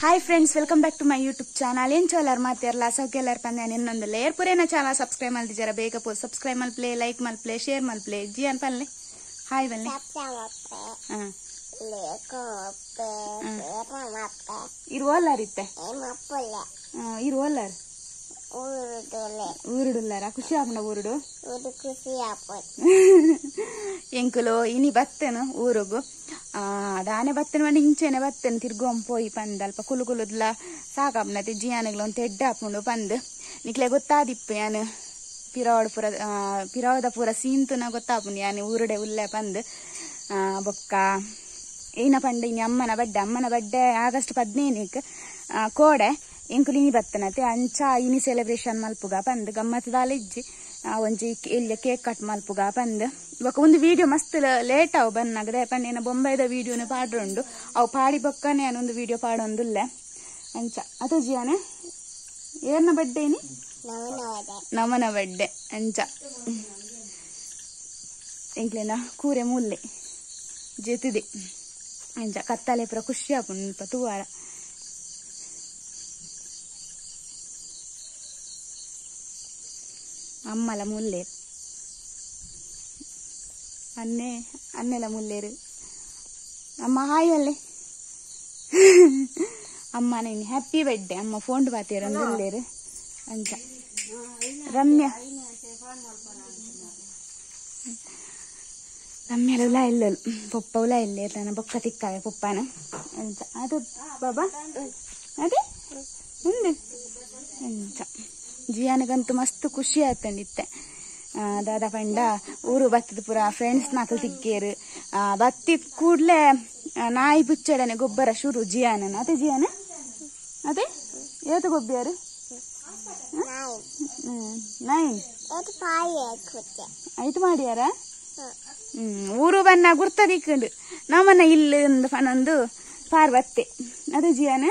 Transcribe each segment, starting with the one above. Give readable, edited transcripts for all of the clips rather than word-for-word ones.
Hi friends, welcome back to my YouTube channel. ಎಂಚೋಲಾರ್ ಮಾತೇರ್ಲ ಸೌಕ್ಯಲಾರ್ ಪಂದೆ ಇನ್ನೊಂದು layer ಪುರೇನ channel subscribe ಮಲ್ದಿಜಾರ ಬೇಗ ಪೋ subscribe ಮಲ್ಪ್ಲೆ, like ಮಲ್ಪ್ಲೆ, share ಮಲ್ಪ್ಲೆ. Ziyan ಪನ್ಲೆ hi ಬನ್ನಿ. ಇರುವಲ್ಲಾರಿತ್ತೆ ಇರುವಲ್ಲಾರ ಊರುಡುಲ್ಲಾರ ಖುಷಿ ಆಪುಂಡ ಊರುಡು ಎಂಕುಲು ಇನಿ ಬತ್ತನು ಊರುಗು ದಾನೆ ಬತ್ತನ ಮಂಡಿ ಇಂಚೆನೆ ಬತ್ತನ ತಿರ್ಗೊಂಡ್ ಪೋಯಿ ಪಂದ್ ಅಲ್ಪ ಕುಲು ಕುಲುದ್ಲ ಸಾಕಾಪುಂಡತೆ ಜಿಯಾನಗ್ಲ ಒಂತೆ ಎಡ್ಡೆ ಆಪುಂಡು ಪಂದ್ ನಿಕ್ಲೆ ಗೊತ್ತಾದಿಪ್ಪು ಯಾನ್ ಪಿರಾವಡ್ ಪೂರ ಪಿರಾವದ ಪೂರ ಸೀಂತುನ ಗೊತ್ತಾಪುಂಡು ಯಾನ್ ಊರುಡೆ ಉಲ್ಲೆ ಪಂದ್. ಬೊಕ್ಕ ಏನ ಪಂಡ ಇನಿ ಅಮ್ಮನ ಬಡ್ಡೆ ಆಗಸ್ಟ್ 15 ಕೋಡೆ ಎಂಕುಲು ಇನಿ ಬತ್ತನತೆ ಅಂಚ ಇನಿ ಸೆಲೆಬ್ರೇಷನ್ ಮಲ್ಪುಗ ಪಂದ್ ಗಮ್ಮತ್ ದಾಲ ಇಜ್ಜಿ ಒಂಜಿ ಎಲ್ಯ ಕೇಕ್ ಕಟ್ ಮಲ್ಪುಗ ಪಂದ್. ಬೊಕ್ಕ ಒಂದು ವಿಡಿಯೋ ಮಸ್ತ್ ಲೇಟ್ ಅವು ಬನ್ನಾಗದೆ ಪಂಡ ಏನ ಬೊಂಬೈದ ವಿಡಿಯೋನು ಪಾಡ್ರುಂಡು ಅವು ಪಾಡಿ ಬೊಕ್ಕನೆ ಒಂದು ವಿಡಿಯೋ ಪಾಡೊಂದುಲ್ಲೆ ಅಂಚ. ಅದು ಜಿಯಾನೆ ಏರ್ನ ಬಡ್ಡೆ ಇನಿ ನಮನ ಬಡ್ಡೆ ಅಂಚ ಎಂಕ್ಲೆನ ಕೂರೆ ಮೂಲೆ ಜೆತಿದೆ ಅಂಚ ಕತ್ತಲೆ ಪೂರ ಖುಷಿ ಆಪುಂಡು ತೂವಾರ. ಅಮ್ಮಲ ಮುಲ್ಲೇರು ಅನ್ನೆ ಅನ್ನೆಲ ಮುಲ್ಲೇರು ಅಮ್ಮ ಹಾಯ್ ಅಲ್ಲೇ ಅಮ್ಮ ನೀನು ಹ್ಯಾಪಿ ಬರ್ಡೇ ಅಮ್ಮ ಫೋನ್ ಬಾತೀರ ಮುಲ್ಲೇರು ಅಂಚ. ರಮ್ಯಾ ರಮ್ಯಲ ಉಲ ಇಲ್ಲಲು ಪೊಪ್ಪ ಉಲ ಇಲ್ಲೇ ತನ್ನ ಬೊಕ್ಕ ತಿಕ್ಕಾವೆ ಪೊಪ್ಪನ ಅಂಚ. ಅದು ಬಾಬಾ ಅದೇ ಉಂದು ಅಂಚ. ಜಿಯಾನಗಂತೂ ಮಸ್ತ್ ಖುಷಿ ಆತಂಡಿತ್ತೆ. ದಾದಾ ಪಂಡ ಊರು ಬತ್ತದ ಪೂರ ಫ್ರೆಂಡ್ಸ್ ನಾಕಲ್ ತಿಕ್ಕೇರು ಬತ್ತಿದ ಕೂಡ್ಲೆ ನಾಯಿ ಬುಚ್ಚಡನೆ ಗೊಬ್ಬರ ಶುರು ಜಿಯಾನನ. ಅದೇ ಜಿಯಾನ ಅದೇ ಏತು ಗೊಬ್ಬಿಯಾರು 9 ಐತು ಮಾಡ್ಯಾರ. ಊರು ಬನ್ನ ಗುರ್ತ ದಿಕ್ಕಂಡು ನಮ್ಮನ್ನ ಇಲ್ಲಿ ಒಂದು ಪನೊಂದು ಪಾರ್ವತ್ತೆ ಅದೇ ಜಿಯಾನ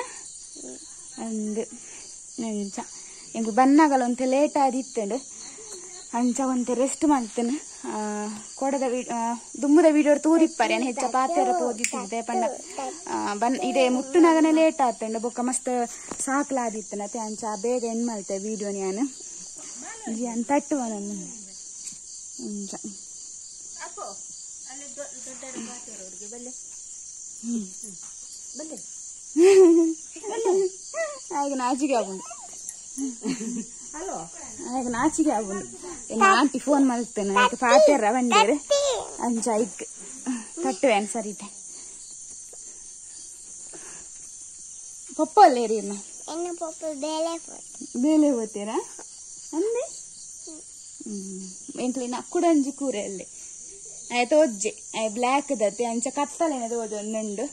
ಅಂದು ಅಂಚ. ಎಂಕು ಬನ್ನಾಗಲ ಒಂತೆ ಲೇಟ್ ಆದಿತ್ತಂಡು ಅಂಚ ಒಂತೆ ರೆಸ್ಟ್ ಮಾಡ್ತೇನೆ. ಕೊಡದ ದುಮ್ಮದ ವೀಡಿಯೋ ತೂರಿಪ್ಪಾರೆ ಏನು ಹೆಚ್ಚ ಪಾತೆರ ಪೋದಿತ್ತಿದ್ದೆ ಪಂಡ ಬನ್ ಇದೇ ಮುಟ್ಟುನಾಗನೆ ಲೇಟ್ ಆತಂಡು ಬೊಕ್ಕ ಮಸ್ತ್ ಸಾಕ್ಲಾದಿತ್ತನತೆ ಅಂಚ ಬೇಗ ಎಂಡ್ ಮಾಡ್ತೆ ವೀಡಿಯೋ ನಾನು ಜಿಯಾನ್ ತಟ್ಟುವ ನನ್ನ ಅಂಚ. ಆಗ ನಾಚಿಕೆ ಆಗುಂಡು ಆಗ ನಾಚಿಕೆ ಆಗುಂಡು. ಆಂಟಿ ಫೋನ್ ಮಾಡ್ತೇನೆ ಆಯ್ತು ಪಾತೆರ ಬಂದೇರು ಅಂಚ ಐಕ್ ತಟ್ಟುವೇನು ಸರಿತೆ. ಪಪ್ಪ ಅಲ್ಲೇರಿ ಬೇಲೆ ಹೋಗ್ತೀರಾ ಅಂದೆ ಎಂಕ್ಲಿನ ಅಕ್ಕುಡಂಜಿ ಕೂರೆ ಅಲ್ಲಿ ಆಯ್ತು ಒಜ್ಜೆ ಬ್ಲ್ಯಾಕ್ ದತ್ತೆ ಅಂಚ ಕತ್ತಲೆನ ತೋಜೊಂದುಂಡು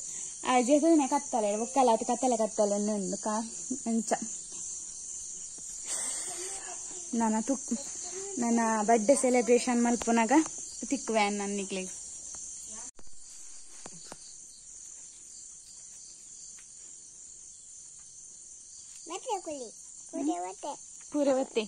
ಆ ಜೆಸನೆ ಕತ್ತಲೆ ಒಕ್ಕಲ ಆತು ಕತ್ತಲೆ ಕತ್ತಲೆ ಉಂಡು ಕಾ ಅಂಚ. ನನ್ನ ತುಕ್ ನನ್ನ ಬರ್ಡೇ ಸೆಲೆಬ್ರೇಷನ್ ಮಲ್ಪುನಾಗ ತಿಕ್ಕುವೆ ನನ್ನ ಕೂರೆ ಒತ್ತೆ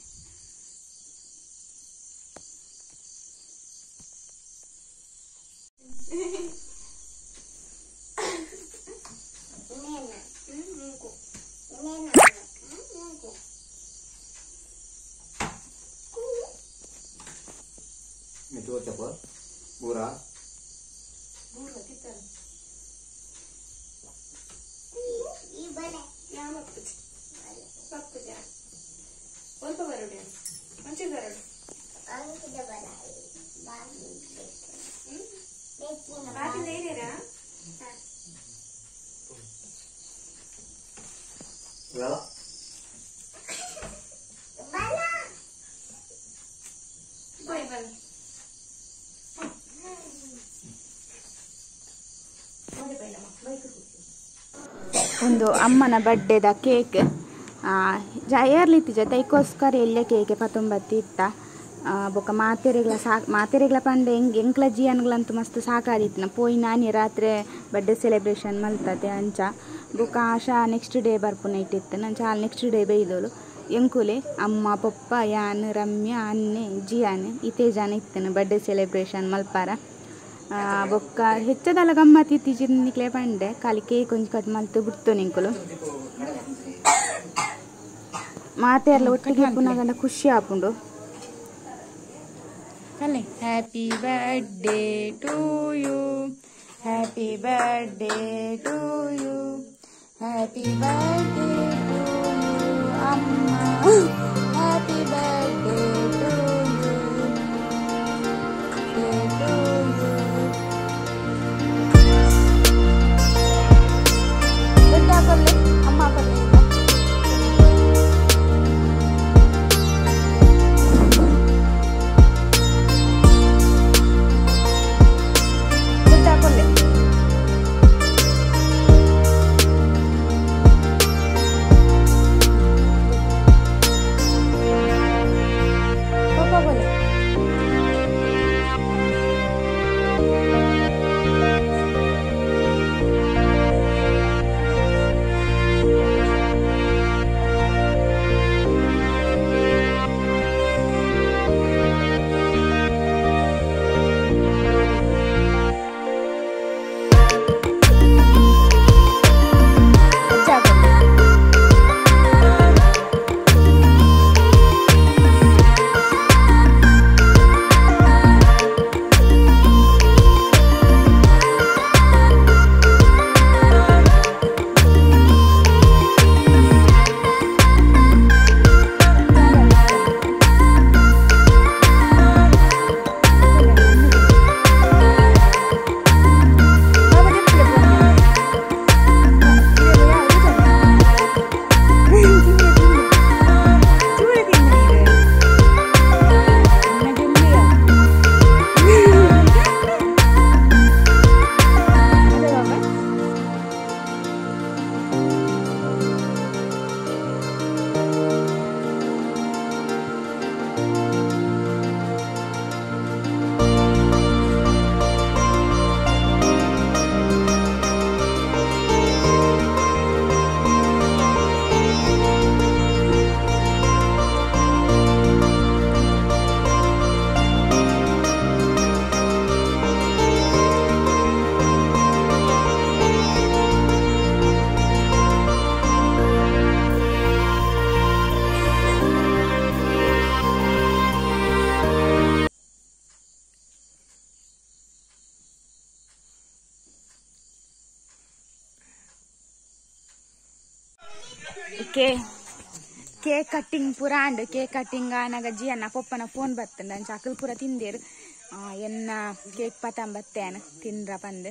ಬೂರಾ ಒಂದು ಅಮ್ಮನ ಬರ್ಡೇದ ಕೇಕ್ ಏರ್ಲಿತ್ತು ಜೊತೆ ಐಕೋಸ್ಕರ ಎಲ್ಲ ಕೇಕ್ ಪತ್ತೊಂಬತ್ತು ಇತ್ತ. ಬೊಕ್ಕ ಮಾತೆರೆಗ್ಲ ಸಾಕು ಮಾತೆರೆಗ್ಲ ಪಂಡ ಎಂಗ್ ಎಂಕ್ಲ ಜಿಯಾನ್ಗ್ಲಂತೂ ಮಸ್ತ್ ಸಾಕಾದಿತ್ತು. ನಾ ಪೋಯಿ ನಾನೇ ರಾತ್ರಿ ಬರ್ಡೇ ಸೆಲೆಬ್ರೇಷನ್ ಮಲ್ತತೆ ಅಂಚ. ಬೊಕ್ಕ ಆಶಾ ನೆಕ್ಸ್ಟ್ ಡೇ ಬರ್ಪುನ ಇಟ್ಟಿತ್ತು ನಂಚ ಹಾಲು ನೆಕ್ಸ್ಟ್ ಡೇ ಬೈದೋಳು. ಎಂಕುಲೆ ಅಮ್ಮ ಪಪ್ಪ ಯಾನ್ ರಮ್ಯಾ ಅನ್ನೆ ಜಿಯಾನ್ ಇತೇ ಜನ ಇತ್ತನು ಬರ್ಡೇ ಸೆಲೆಬ್ರೇಷನ್ ಮಲ್ಪಾರ. ಬೊಕ್ಕ ಹೆಚ್ಚದಲ್ಲ ಗಮ್ಮತ್ ಇತ್ತೀಚಿನ ನಿಕ್ಲೆ ಪಂಡೆ ಖಾಲಿ ಕೇಕ್ ಒಂಜಿ ಕಟ್ ಮಲ್ತು ಬಿಡ್ತು ನಿಂಕುಲು ಮಾತೆರ್ಲ ಒಟ್ಟಿಗೆ ಪುನಗಂಡ ಖುಷಿ ಆಪುಂಡು. Happy birthday to you, happy birthday to you, happy birthday to you ಅಮ್ಮ, happy birthday to you, to you. ಅಮ್ಮ ಕೊಲ್ಲೆ. ಕೇಕ್ ಕಟ್ಟಿಂಗ್ ಪೂರ ಅಂಡ್ ಕೇಕ್ ಕಟ್ಟಿಂಗ್ ಆನಾಗ ಜಿಯನ್ನ ಪೊಪ್ಪನ ಫೋನ್ ಬತ್ತಂಡ ಅಂಚ ಅಕಲ್ ಪೂರ ತಿಂದೇರು ಎನ್ನ ಕೇಕ್ ಪತಂಬತ್ತೇನ ತಿಂದ್ರ ಪಂದ್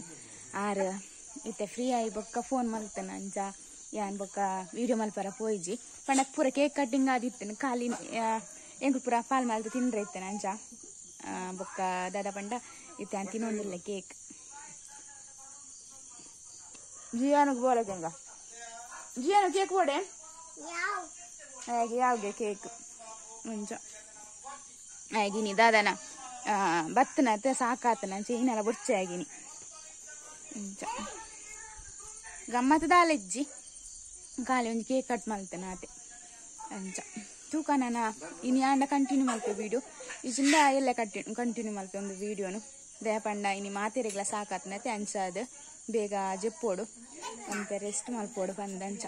ಆರ್ ಇತ್ತೆ ಫ್ರೀ ಆಯಿ ಬೊಕ್ಕ ಫೋನ್ ಮಲ್ತನ ಅಂಚ ಯಾನ್ ಬೊಕ್ಕ ವೀಡಿಯೋ ಮಲ್ಪರ ಪೋಯಿಜಿ ಪಂಡಕ್ ಪೂರ ಕೇಕ್ ಕಟ್ಟಿಂಗ್ ಆದಿತ್ತನ ಖಾಲಿ ಎಂಕುಲು ಪೂರ ಪಾಲ್ ಮಲ್ತು ತಿಂದ್ರ ಇತ್ತನ ಅಂಚ ಬೊಕ್ಕ ದಾದ ಪಂಡ ಇತ್ತೆ ತಿನ್ನೊಂದಿಲ್ಲ ಕೇಕ್ ಜಿಯಾನುಗ್ ಬೋಲದಂಗ ಜಿಯಾನು ಕೇಕ್ ಬೋಡೆ ಹಾಗೆ ಯಾವ್ಗೆ ಕೇಕ್ ಮುಂಚ ಆಗಿನಿ ದಾದನ ಬತ್ತನತ ಸಾಕಾತನ ಚೈನೆಲ್ಲ ಬೊಚ್ಚೆ ಆಗಿನಿ ಮುಂಚ ಗಮ್ಮತ್ ದಾಲೆಜ್ಜಿ ಖಾಲಿ ಒಂಜಿ ಕೇಕ್ ಕಟ್ ಮಲ್ತನ ಆತೆ ಅಂಚ ತೂಕ ನಾನ ಇನಿ ಆಂಡ ಕಂಟಿನ್ಯೂ ಮಲ್ಪೆ ವೀಡಿಯೋ ಇಜಿಂದ ಎಲ್ಲ ಕಂಟಿನ್ಯೂ ಮಲ್ಪೆ ಒಂದು ವೀಡಿಯೋನು ದಯಪಂಡ ಇನಿ ಮಾತೆರೆಗ್ಲ ಸಾಕಾತನತೆ ಅಂಚಾದ ಬೇಗ ಜೆಪ್ಪೋಡು ಅಂತೆ ರೆಸ್ಟ್ ಮಲ್ಪೋಡು ಪಂದ ಅಂಚ.